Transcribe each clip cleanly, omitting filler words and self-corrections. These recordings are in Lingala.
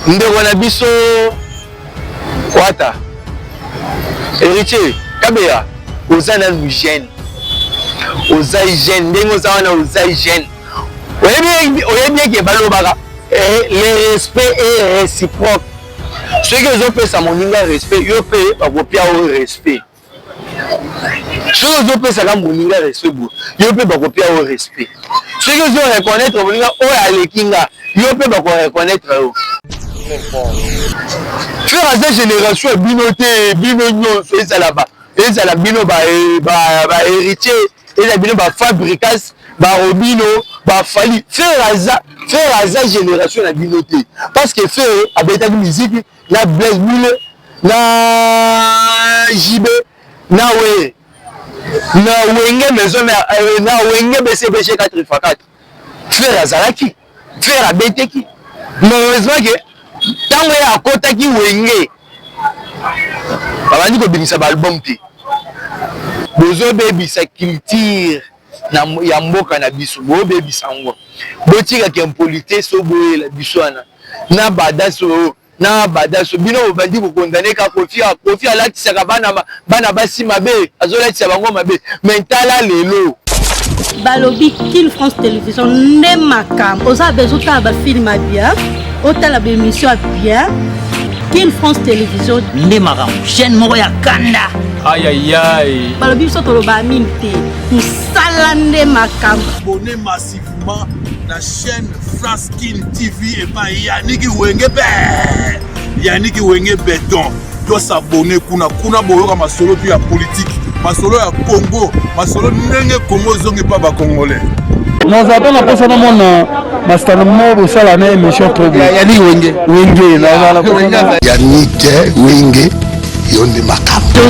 Ndeko na biso Wata, Héritier Kabeya, oza nanu jeune, oza jeune ndenge oza wana, oza jeune. Oyebi eke balobaka eh, le respect est réciproque. Soki ozopesa moninga respect, yo mpe bakopia yo respect. Soki ozopesaka moninga respect boye, yo mpe bakopia yo respect. Soki ozo reconnaître moninga oyo aleki nga, yo mpe bako reconnaître yo. Frère aza génération ya bino te, bino nyonso ezala ba ezala bino ba ba, ba héritier, ezala bino ba Fabricas, ba Robino, ba Fally. Frère aza génération na bino te, parce que frère abetaki musique na Blaise Bule, na JB, na Weye, na Wenge Maison Mère, na Wenge BCBG 4x4. Frère azalaki, frère abeteki. Malheureusement que ntango ye akotaki Wenge, babandi kobimisa ba album te. Bozobebisa culture na ya mboka na biso, bobebisa yango. Botikaka impolitesse oyo boyela biso wana na badanse oyo na badanse. Bino bobandi kokondane ka Kofi. Kofi alatisaka bana basi mabe, azolatisa bango mabe. Mais tala lelo. Balobi Kin France Télévision nde makambo. Oza besoin otala bafilm ya bien, otala baémission ya bien, Kin France Télévision nde makambo, chaîne moko ya kanda. Ayayay. Balobi biso toloba mingi te, mosala nde makambo. Abonnez massivement la chaîne France Kin TV epai Yaniki Wenge be Yaniki Wenge Beton. Tos'abonner kuna kuna, boyoka masolo tu ya politique, masolo ya Congo, masolo ndenge Congo ezongi mpa bacongolais. Naza mpe na mposa namona masitano mo bosala na émission trop bien. Yaniki Wenge. Wenge, nazala. Yanike Wenge, yo nde makambo.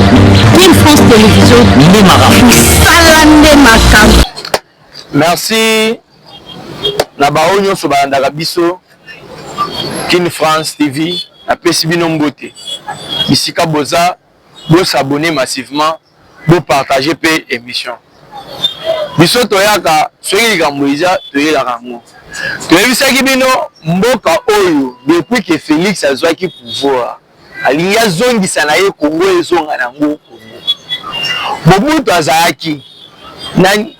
Kin France Télévision nde makambo. Mosala nde makambo. Merci na baoyo nyonso balandaka biso Kin France TV. Napesi bino mbote bisika boza. Bos'abonner massivement, bopartager mpe émission. Biso toyaka soki likambo eza, toyelaka yango. Toyebisaki bino, mboka oyo, depuis que Félix azwaki pouvoir, alingi azongisa na ye Kongo, ezonga nango Kongo. Mobutu azalaki nani?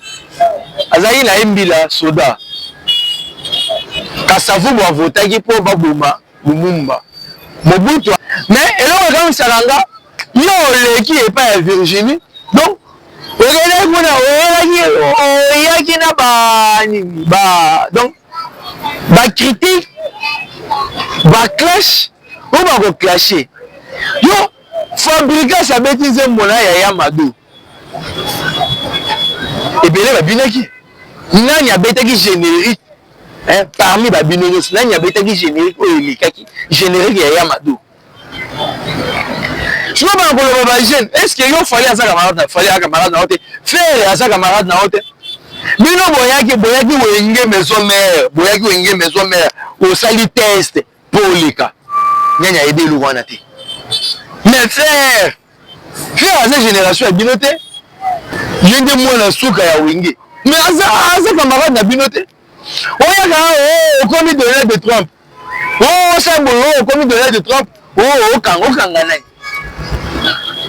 Azalaki na ye mbila soda. Kasavubu avotaki mpo baboma Lumumba. Mobutu, mais eloko ekamisaka nga, yo oleki epai ya Virginie, donc okendaki kuna, oyelaki, oyaki na banini ba, donc bacritique, baclash oyo bakoclashe yo. Fabricas abeti nzembo na Yaya Mado, ebele babinaki. Nani abetaki générique, hein? Parmi babino nyonso, nani abetaki générique oyo elekaki, générique ya Yaya Mado? Sikoyo bana koloba bajeune, est ce que yo Fally aza camarade na Fally aza camarade na yo te? Ferre aza camarade na yo te? Bino boyaki Wenge Maison Mère, boyaki Wenge Maison Mère, osali test mpo oleka. Nani ayebi eloko wana te? Mais Ferre aza génération ya bino te. Ye nde mwana suka ya Wenge, mais aza camarade na bino te. Oyaka, okomi Donald Trump, osa boye, okomi Donald Trump, okanga nani?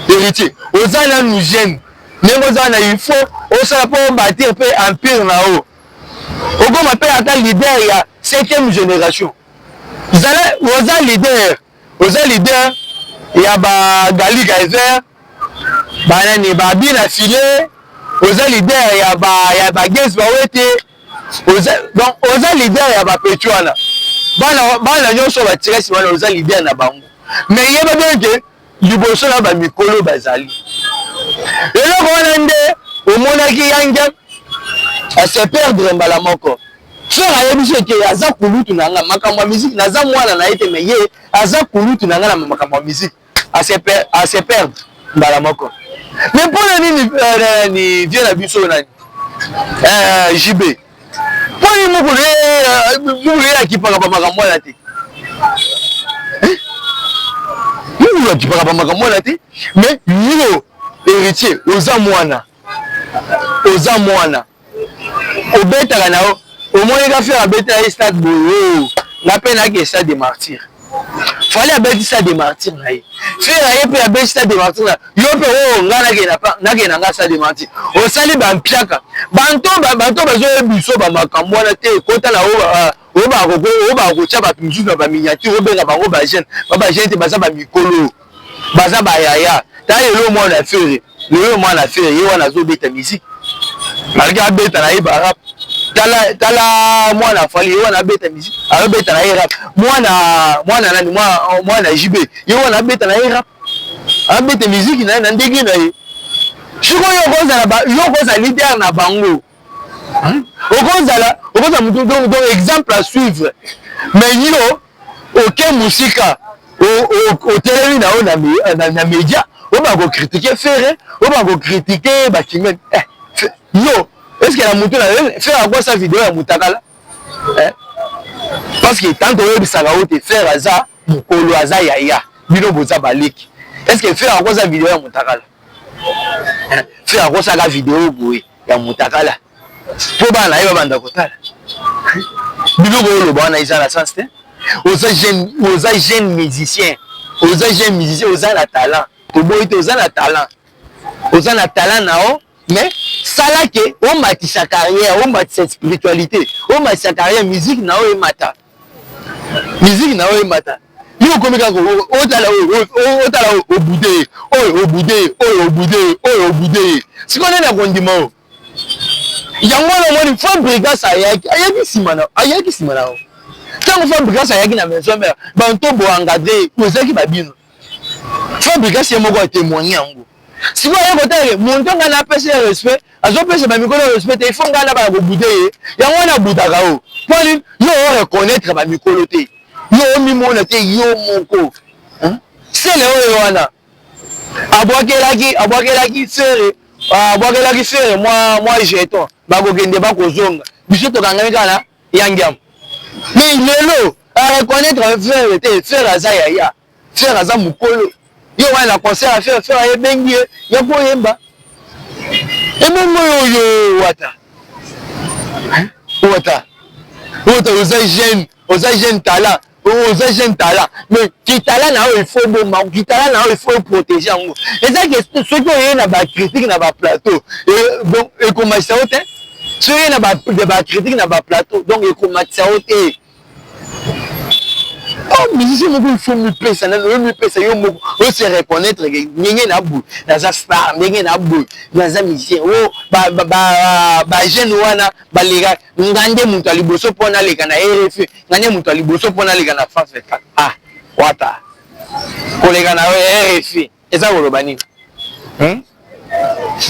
Héritier, oza nanu jeune. Ndenge oza na, il faut osala mpo obâtir mpe empire na yo, okoma mpe ata leader ya cinquième génération. Zala, oza leader, oza leader ya bagali Kaiser, banani, babina file, oza leader ya bagese bawete, oza, donc oza leader ya bapeti wana, bana nyonso batirasi wana, oza leader na bango. Mais yeba bien ke liboso na bamikolo bazali. Eloko wana nde omonaki yange ase perdre mbala moko. Frère ayebi so eke aza kulutu na nga makambo ya musique, naza mwana na ye te, mais ye aza kulutu na nga na makambo ya musique. Ase perdre mbala moko. Mais mpona nini ni vie na biso nani, JB, mponi mokolo ye akipaka bamakambo wana te? Mokolo akipaka bamakambo wana te. Mais yo Héritier, oza mwana, oza mwana, obetaka na yo. Omoni ka Ferre abeta ye stade boye, nga mpe naki stade de Martyr. Fally abeti stade de martyr na ye, Ferre ye mpe abeti stade de martyr na yo mpe oyo oh, ngai nakende na ngai stade de martyr, osali bampiaka banto banto bazoyebi biso bamakambo wana te, ekota na oyo bakotya bato mosusu na baminiature, obenga bango bajeune, ba bajeune te, baza bamikolo, baza bayaya. Ta lelo mwana Ferre, lelo mwana Ferre ye wana azobeta musique malgré abeta na ye barap. Tala tala mwana Fally ye wana abeta musique, azobeta na ye rap. Mwana mwana nani, mwana JB ye wana abeta na ye rap, abeta musique na ye na ndenge na ye. Sikoyo okozala yo okozala leader na bango, okozala okozala mutu donc exemple à suivre, mais yo oke mosika, otelemi na yo na media, oyo bakokritike Ferre, oyo bakokritike bakingani. Eh, yo est ce que na mutu na Ferre akosa video ya mutakala eh? Parce que tant oyebisaka yo te Ferre aza mokolo, aza yaya, bino boza baleki. Est ce que Ferre akosa video ya mutakala eh? Ferre akosaka video boye ya mutakala mpo bana na ye babanda kotala biloko oyo oloba wana eza na sens te. Oza jeune, oza jeune musicien, oza jeune musicien, oza na talent, toboyi te, oza na talent, oza na talent na yo, mais sala ke omatisa carrière, omatisa spiritualité, omatisa carrière musique na yo emata, musique na yo emata. Yo okomi kaka otala oyo, otala oyo obude ye, oyo obude ye, oyo obude ye, oyo obude ye. Sikoyo nani akondima oyo? Yango wana omoni Fabregas ayaki, ayaki nsima na, ayaki nsima na yo. Ntango Fabregas ayaki na maison mère, banto bo encadre ye, ozalaki babino. Fabregas ye moko atémoigne yango. Sikoyo aye kotala ke moto ngai napesi ye respect, azopesa bamikolo respect te, il faut ngai nabala kobude ye. Yango wana abudaka yo. Mpo nini? Yo o reconnaître bamikolo te. Yo omimona te yo moko. Sele oyo wana abwakelaki abwakelaki Ferre, abwakelaki Ferre mwa mwa jeton, bakokende bakozonga, biso tokangami kaka na yangiam. Mais lelo a reconnaître Ferre te, Ferre aza yaya, Ferre aza mokolo. Ye wana na concert ya Ferre, Ferre ayebengi ye ya koyemba ebongo oyo wata wata wata, oza jeune, oza jeune talent, oza jeune talent, mais kitala na yo il faut boma kitala na yo, il faut protéger yango. Eza ke soki oye na bacritique na baplateau, bon, ekomatisa yo te. Soki oye na bacritique na baplateau, donc ekomatisa yo te. Oh, musicien moko il faut mipesa nano, oyo mipesa yo moko, ose reconnaître ke ndenge na boye naza star, ndenge na boye naza musicien. O bajeune wana baleka nga nde moto ya liboso mpo naleka na RFI, nga nde moto ya liboso mpo naleka na France 24. Ah, wata koleka na RFI eza koloba nini,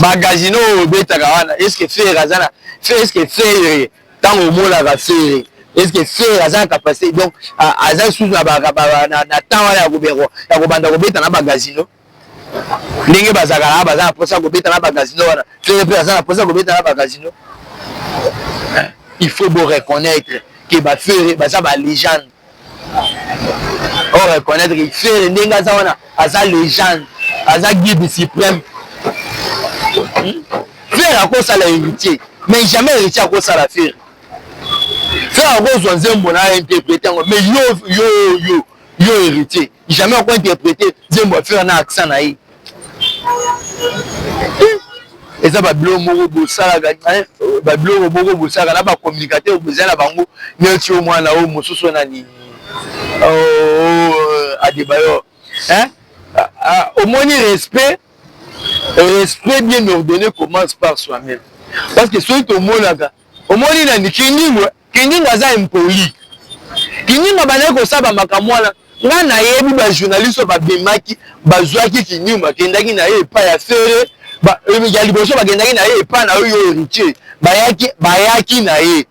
Bagazino oyo obetaka wana, est ce que Ferre aza na, est ce que Ferre, ntango omonaka Ferre, est ce que Ferre aza na capacité, donc aza lisusu na temps wana ya kobanda kobeta na bagazino ndenge bazalaka na, baza na mposa kobeta na bagazino wana? Ferre mpe aza na mposa kobeta na bagazino? Il faut bo reconnaître ke baFerre baza balégende. O reconnaître ke Ferre ndenge aza wana aza légende, aza guide suprême. Ferre akosala héritier, mais jamais héritier akosala Ferre. Ferre akozwa nzembo na interpréter yango, mais yo yo yo yo héritier jamais ako interpréter nzembo ya Ferre na accent na ye. Eza babiloko moko bosalaka, babiloko moko bosalaka na bacommunicateur boza na bango neti oyo mwana oyo mosusu nani, Adebayor. Omoni, respect, respect bien ordonné commence par soi-même, parce que soki tomonaka, omoni nani, Kindingo, Kindingo aza impoli. Kindingo abandaki kosala makambo wana. Nga nayebi bajournaliste oyo babimaki, bazwaki Kindingo, bakendaki na ye epai ya Ferre ya liboso, bakendaki na ye epai na oyo héritier, bayaki bayaki na ye,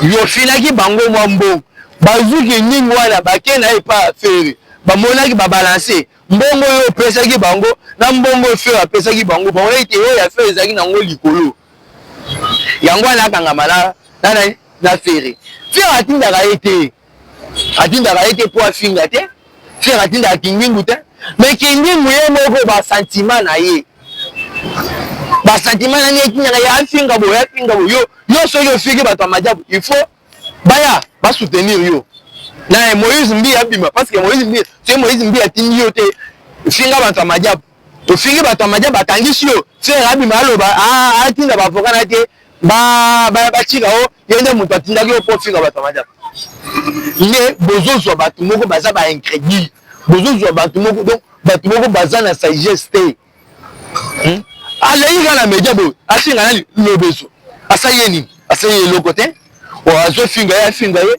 yofinaki bango mwa mbongo, bazwi Kindingo wana, bakei na ye epai ya Ferre, bamonaki babalance mbongo oyo opesaki bango na mbongo oyo Ferre apesaki bango, bamonaki te oyo ya Ferre ezalaki nango likolo. Yango wana akangama na na na Ferre. Ferre atindaka ye te, atindaka ye te mpo afinga te. Ferre atindaka Kindingu te, mais Kindingu ye moko basentiment na ye, basentiment na ye etindaka ye afinga boye, afinga boye. Yo yo soki ofiki bato ya madiabu, il faut baya basoutenir yo. Na Moïse Mbiye abima parce que Moïse Mbiye, soki Moïse Mbiye atindi yo te finga bato ya madiabu, ofingi bato ya madiabu bakangisi yo, Ferre abima aloba atinda ba avocat na ye te batika yo, ye nde moto atindaki yo mpo ofinga bato ya madiabu. Nde bozozwa bato moko baza ba incredule, bozozwa bato moko donc bato moko baza na sagesse te. Hmm? Aleki kaka na media boye afinga nani lobeso asali ye nini asali ye eloko te azofinga ye afinga ye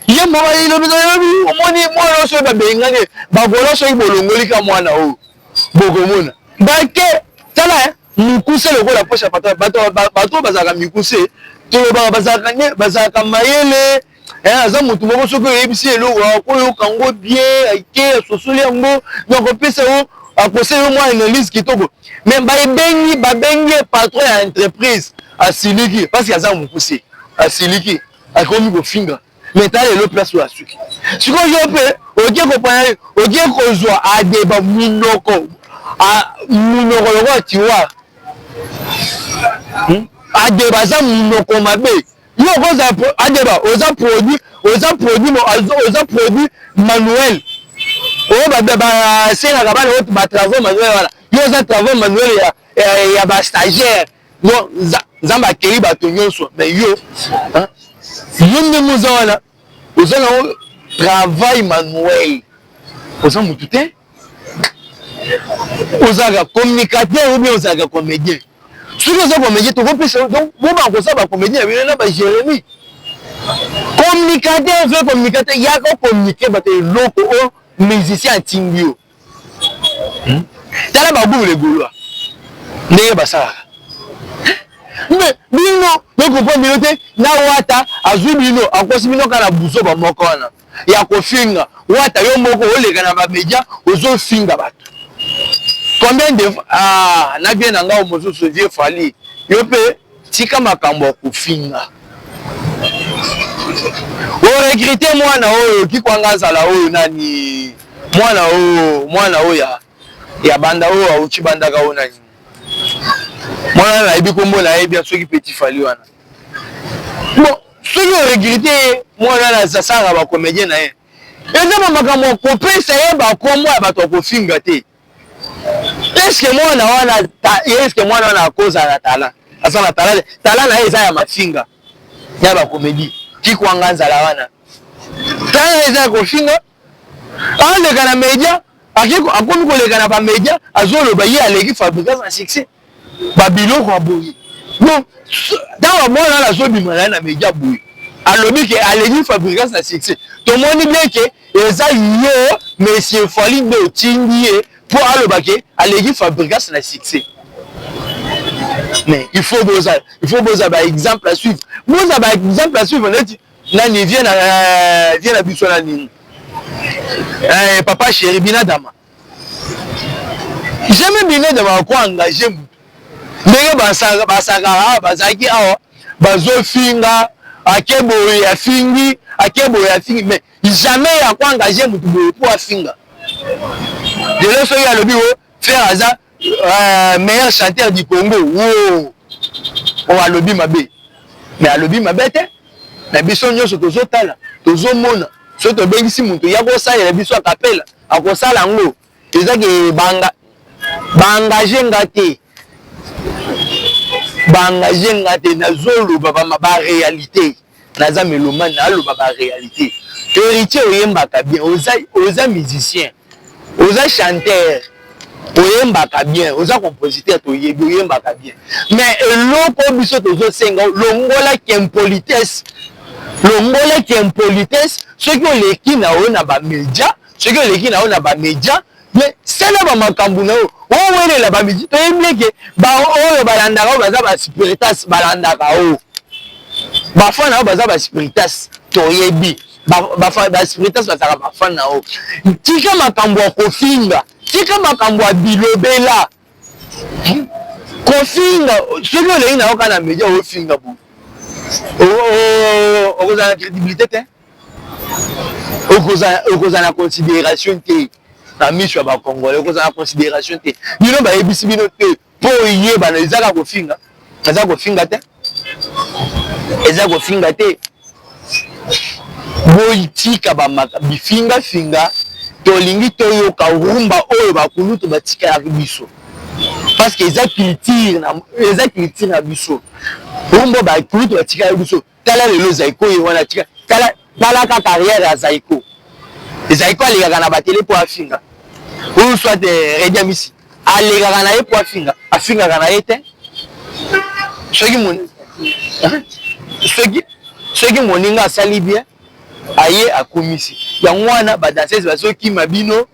ye moko lobeso ayebi omoni mwana oyo soki babengani ye bagola soki bolongoli ka mwana oyo bokomona bake tala eh, mokuse lokola poche ya patron bato oyo bazalaka mikuse tolobaka bazalaka nde bazalaka mayele Eh, aza motu moko soki oyebisi eloko akoyoka yango bien ake asosoli yango donc opesa yo akosala yo mwa analyse kitoko mais baebengi babengi ye patron ya entreprise asiliki parce que aza mokuse asiliki akomi kofinga mais tala lelo place oyo asuki sikoyo yo mpe oke kopana oke kozwa adeba munoko munoko lokola tiroir hmm? adeba aza munoko mabe Yo okoza adeba oza produit oza produit oza produit manuel oyo basengaka bana oyo ba travaux manuel wana yo oza travaux manuel ya, ya, ya ba stagiaire non nzambe akeli bato nyonso mais yo yo ndenge oza wana oza nango travail manuel oza motu te ozalaka communicateur ou bien ozalaka comédien soki oza comédien tokopesa donc bobaka kosala bacomédien na bino na bajeremi communicateur vrai communicateur yaka ocommunike bato eloko oyo musicien atindi yo hmm? Tala ba le gaulois ndenge basalaka mais bino bocomprendre bino te na wata azwi bino akosi bino kaka na buzoba moko wana ya kofinga wata yo moko oleka na bamedia ozofinga bato combien de ah, na bien na ngai mosusu vieux Fally yo mpe tika makambo ya kofinga oregrete mwana oyo kikwanga azala oyo nani mwana oyo mwana oyo ya, ya banda oyo auti bandaka oyo nani mwana nayebi kombo na ye bien soki petit Fally wana bon soki oregrete ye mwana wana asalaka bacomédien na ye eza ba makambo ya kopesa ye bakombo ya bato ya kofinga te eske mwana wana eske mwana wana akozala na talent aza na talent talent na ye eza ya mafinga ya bacomédie kikwanga nzala wana talent eza ya kofinga aleka na media akomi koleka na bamedia azoloba ye aleki fabricas na succès babiloko ya boye donc ntango mwana wana azobima na ye na media boye alobi ke aleki fabricas na succès tomoni bien ke eza yo monsieur Fally nde otindi ye mpo aloba ke aleki fabricas na succès mais il faut boza il faut boza ba exemple à suivre boza ba exemple à suivre neti nani vie na euh, vie na biso nani eh, papa chéri binadama jamais binadama ako engage mutu ndenge basakaka awa bazalaki awa bazofinga ake boye afingi ake boye afingi mais jamais ako engage mutu boye mpo afinga lelo soki alobi o Ferre aza euh, meilleur chanteur du Congo wo oyo alobi mabe mais alobi mabe te na biso nyonso tozotala tozomona soki tobengisi moto ya kosalela biso akapela akosala yango eza ke banga baengage nga te baengage nga te nazoloba baréalité naza melomane naloba baréalité héritier oyembaka bien oza, oza musicien oza chanteur oyembaka bien oza compositeur toyebi oyembaka bien mais eloko biso tozosenga longola kimpolitesse longola kimpolitesse soki oleki na yo na bamedia soki oleki na yo na bamedia mais sala bamakambo na yo owelela bamidi toyebi eke baoyo balandaka oyo baza baspiritas balandaka oyo bafana oyo baza baspiritas toyebi baspiritas bazalaka bafana oyo tika makambo ya kofinga tika makambo ya bilobela kofinga soki olengi na yo kaka na media ofinga bo okozala na crédibilité te okozala na considération te na miso ya bacongolais okozala na considération te bino bayebisi bino te mpo oyebana eza kaka kofinga eza kofinga te eza kofinga te. Botika ba bifinga finga, tolingi toyoka rumba oyo ba kulutu batikalaki biso. Parce que eza culture na eza culture na biso. Rumba ba kulutu batikalaki biso. Tala lelo Zaiko ye wana tika tala tala ka carrière ya Zaiko. Zaiko alekaka na ba tele po afinga. Ou soit eh, Reddy Amisi alekaka na ye po afinga, afingaka na ye te. Soki mon soki soki moninga asali bien aye akumisi. Yango wana ba danseuses bazokima bino,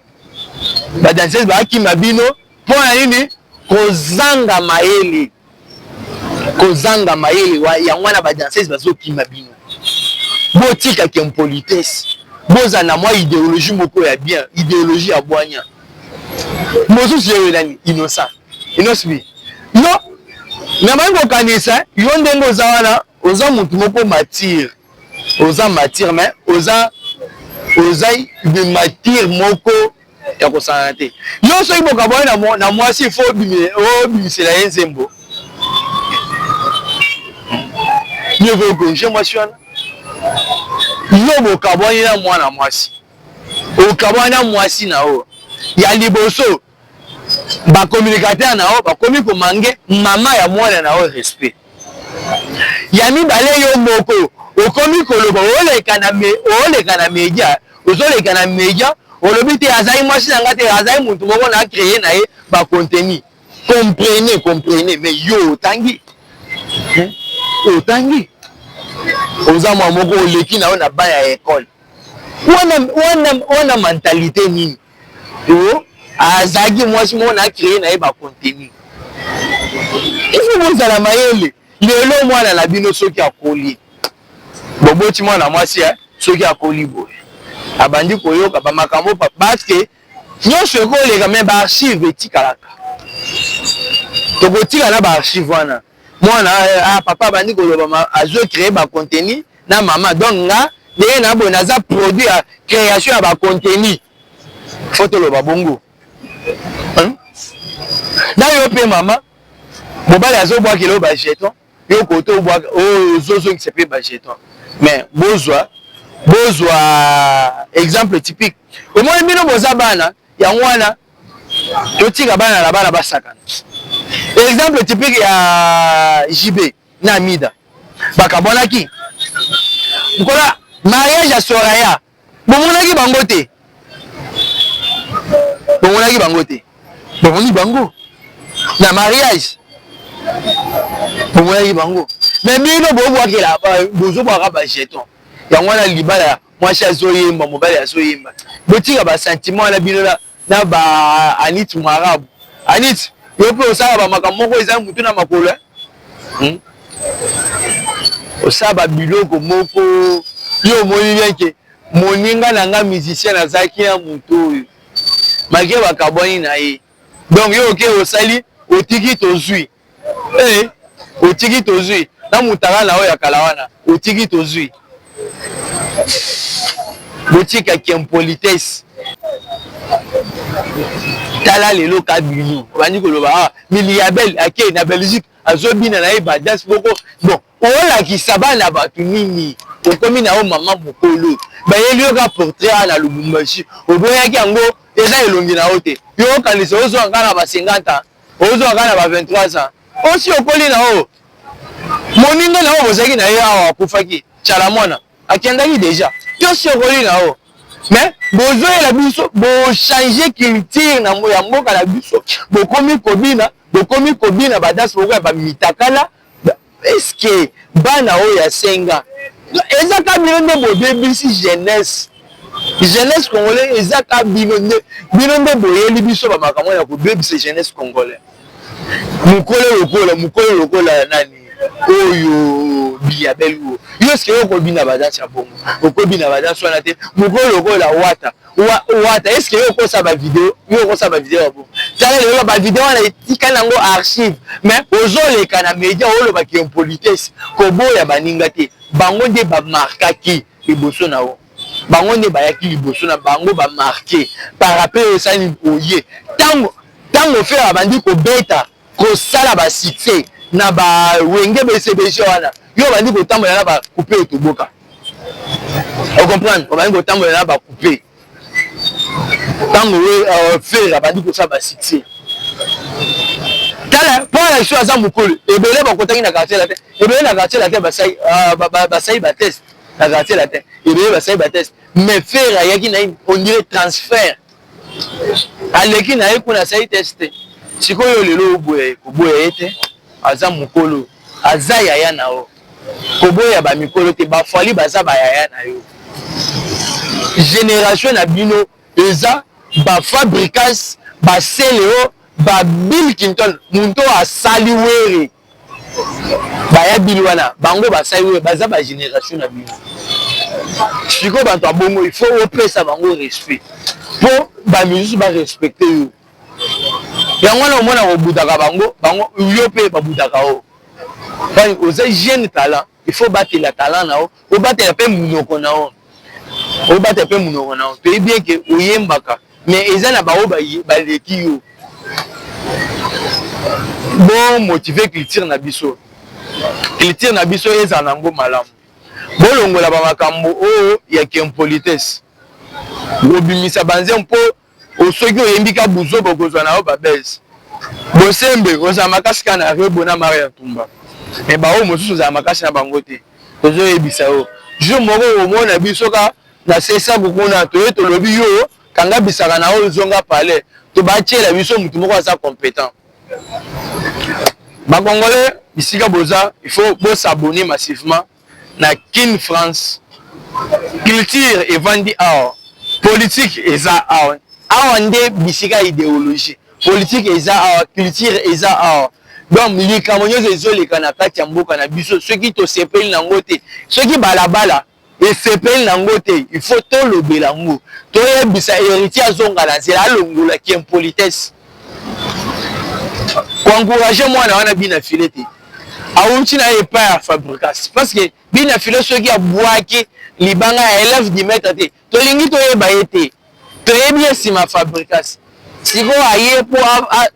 ba danseuses bakima bino mpo na nini? Kozanga mayele. Kozanga mayele yango wana ba danseuse bazokima bino. Botika ki impolitesse. Bozala na mwa ideologie moko ya bien, ideologie ya bwanya. Mosusu yeyo nani? Innocent. Innoss'B. Yo nabandi kokanisa yo ndenge oza wana oza mutu moko mature. Oza mature mais oza oza mature moko ya kosangana te. Yo soki bokabwani na mwasi il faut obimisela ye nzembo. Mieux vaut corriger mwasi wana. Yo bokabwani na mwana mwasi, okabwani na mwasi na yo ya liboso, ba communicateur na yo bakomi komange mama ya mwana na yo respect. Ya mibale yo moko okomi koloba oleka na me oleka na media ozoleka na media olobi te azali mwasi na nga te azali mutu moko na cree na ye ba contenu comprenez comprenez mais yo otangi otangi oza mwa moko oleki na yo na ba ya ecole wana wana wana mentalite nini Oh, azalaki mwasi moko na créer na ye ba contenu. Il faut bozala mayele. Lelo mwana na bino soki akoli, boboti mwana mwasi eh, soki akoli boye abandi koyoka ba makambo parce que nyonso ekoleka mais ba archive etikalaka. Tokotika na ba archive wana. Mwana ah, papa abandi koloba azo créer ba contenu na mama donc nga ndenge na boye naza produit ya création ya ba contenu. Faut toloba bongo. Hein? Na yo pe mama mobali azobwakela yo ba jeton yo kote obwaka oyo ozozongisa pe ba jeton mais bozwa bozwa exemple typique omoni bino boza bana yango wana totika bana na bana basakana exemple typique ya JB na Amida bakabwanaki mokolo mariage ya Soraya bomonaki bango te bomonaki bango te bomoni bango na mariage bomonaki bango me bino bobwakela bozobwaka bajeton yango wana libala mwasi azoyemba mobali azoyemba botika basentiment wana bino na, na ba anit mwarabu anit yo mpe osala bamakambo moko eza motu na makolo eh? hmm? Osala ba biloko moko yo omoni bien ke moninga na nga musicien nazalaki na moto oyo malgre bakabwani na ye donc yo oke osali otiki tozui eh otiki tozui na mutaka na oyo ya kala wana otiki tozui botika ki impolitesse tala lelo kabino obandi koloba ah miliabel ake na Belgique azobina na ye ba danse moko bon olakisa bana bato nini okomi na yo mama mokolo bayeli yo ka portrait awa na Lubumbashi oboyaki yango eza elongi na yo te yo okanisa ozwa kaka na ba 50 ans ozwa kaka na ba 23 ans osi okoli na yo moninga na yo bozalaki na ye awa akufaki tshala mwana akendaki deja yo osi okoli na yo mais bozoyela biso bochange culture na ya mboka na biso bokomi kobina bokomi kobina ba danse moko ya ba mitakala est ce que bana oyo ya senga eza ka bino nde bobebisi jeunesse jeunesse congolais eza ka bino nde bino nde boyeli biso ba makambo ya kobebisa jeunesse congolais mokolo lokola mokolo lokola nani oyo biyabel oyo yo sike okobina badanse ya bongo okobina badanse wana te mokolo lokola wata wata eske yo okosala bavideo yo okosala bavideo ya bongo tala lelo bavideo wana etikali yango archive mais ozoleka na media olobaki impolitesse koboya baninga te bango nde bamarkaki liboso na yo bango nde bayaki liboso na bango bamarke par rapport osali oye ntango ntango Ferre abandi kobeta kosala ba succès na ba wenge BCBG wana yo obandi kotambola na ba coupe otoboka. Ocomprendre, obandi kotambola na bacoupe. Ntango Ferre abandi kosala basuccès, tala mpo na biso aza mokolo. Ebele bakotaki na Quartier Latin, ebele na Quartier Latin basali batest na Quartier Latin, ebele basali batest, mais Ferre ayaki na ye, on dirait transfert, aleki na ye kuna, asali test te. Sikoyo lelo oboya ye, koboya ye te, aza mokolo, aza yaya na yo. Koboya bamikolo te. Bafally baza bayaya na yo. Génération na bino eza baFabregas, baCeleo, baBill Clinton, moto asali Were. Baya bili wana, bango basali Were, baza bagénération na bino. Sikoyo bato ya bongo, il faut opesa bango respect mpo bamisusu barespecte yo. Yango wana omona kobutaka bango, bango yo mpe babutaka o. Oza jeune talent, il faut batela talent na yo, obatela mpe monoko na yo, obatela mpe monoko na yo. Toyebi bien ke oyembaka, mais eza na bango baleki yo. Bomotive culture na biso, culture na biso ezala nango malamu. Bolongola bamakambo oyo ya impolitesse, kobimisa banzembo, mpo soki oyembi ka buzoba, okozwa na yo babese. Bosembe ozala makasi kaka na Rebo na Maria Ntumba, me baoyo mosusu ozala makasi na bango te. Tozoyebisa yo, jour moko omona biso ka na sesaku kuna, toye tolobi yo kanga bisaka na oyo, zonga palais, to batiela biso motu moko aza compétent. Bacongolais bisika boza, il faut bos'abonner massivement na Kin France. Culture evandi awa, politique eza awa. Awa nde bisika idéologie politique eza awa, culture eza awa. Donc likambo nyonso ezoleka na kati ya mboka na biso, soki tosepeli nango te, soki balabala esepeli nango te, il faut tolobela yango, toyebisa Héritier azonga na nzela, alongolaki impolitesse. Koencourage mwana wana bina file te, awuti na ye epai ya Fabregas, parce que bina file soki abwaki libanga ya élève du maître te, tolingi toyeba ye te, toyebi ye nsima Fabregas. Sikoyo aye po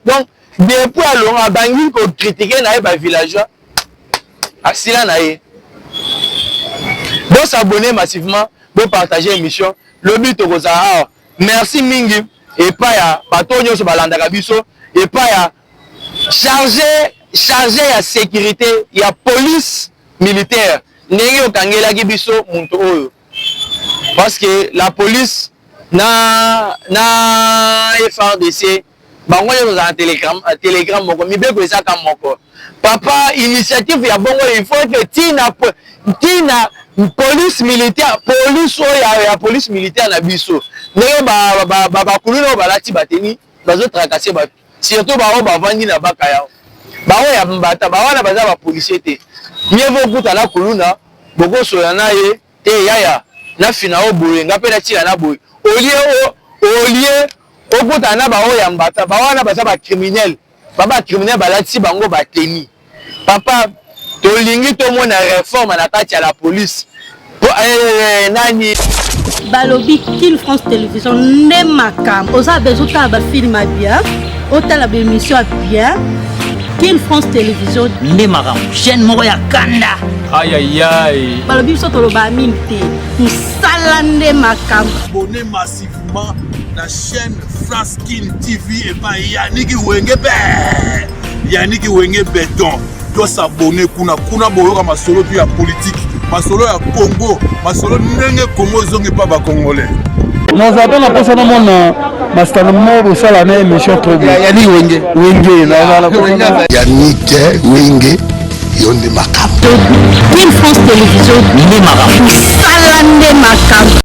donc depuis alonga, abangi kocritiquer na ye bavillageois, asila na ye. Bos'abonner massivement, bopartage émission. Lobi tokozala awa. Merci mingi epai ya bato oyo nyonso balandaka biso, epai ya chargé ya sécurité ya police militaire, ndenge okangelaki biso moto oyo, parce que la police na FARDC, bango nyonso ozala na telegram, telegram moko, mibeko ezaka moko. Papa, initiative ya bongo, il faut que ntina police militaire, police oyo ya police militaire na biso, ndenge bakuluna oyo balati bateni bazotracasser bato, surtout bango bavandi na baka bango ya mbata bawana, baza bapolicier te. Mieux vaut okuta na kuluna, bokosola na ye te: "Yaya, nafina o boye, nga mpe natina na boye", olie okutana na baoyo ya mbata bawana, baza bacriminel, bacriminel balati bango bateni. Papa, tolingi tomona réforme na kati ya la police po nani. Balobi Kin France Télévision nde makambo. Oza besoin otala bafilm ya bien, otala baémission ya bien, Kin France Télévision nde makambo, chaîne moko ya kanda. Ayayay. Balobi biso toloba mingi te, mosala nde makambo. Abonnez massivement na chaîne France Kin TV epai Yaniki Wenge be, Yaniki Wenge Beton. Tos'abonner kuna. Kuna boyoka masolo tu ya politike, masolo ya Congo, masolo ndenge Congo ezongi mpa bacongolais. Nazala mpe na mposa namona masitano moko bosala na émission trop bien. Yani Wenge. Wenge, nazala mposa. Yannick Wenge, yo nde makambo. Kin France Télévision nde makambo. Mosala nde makambo.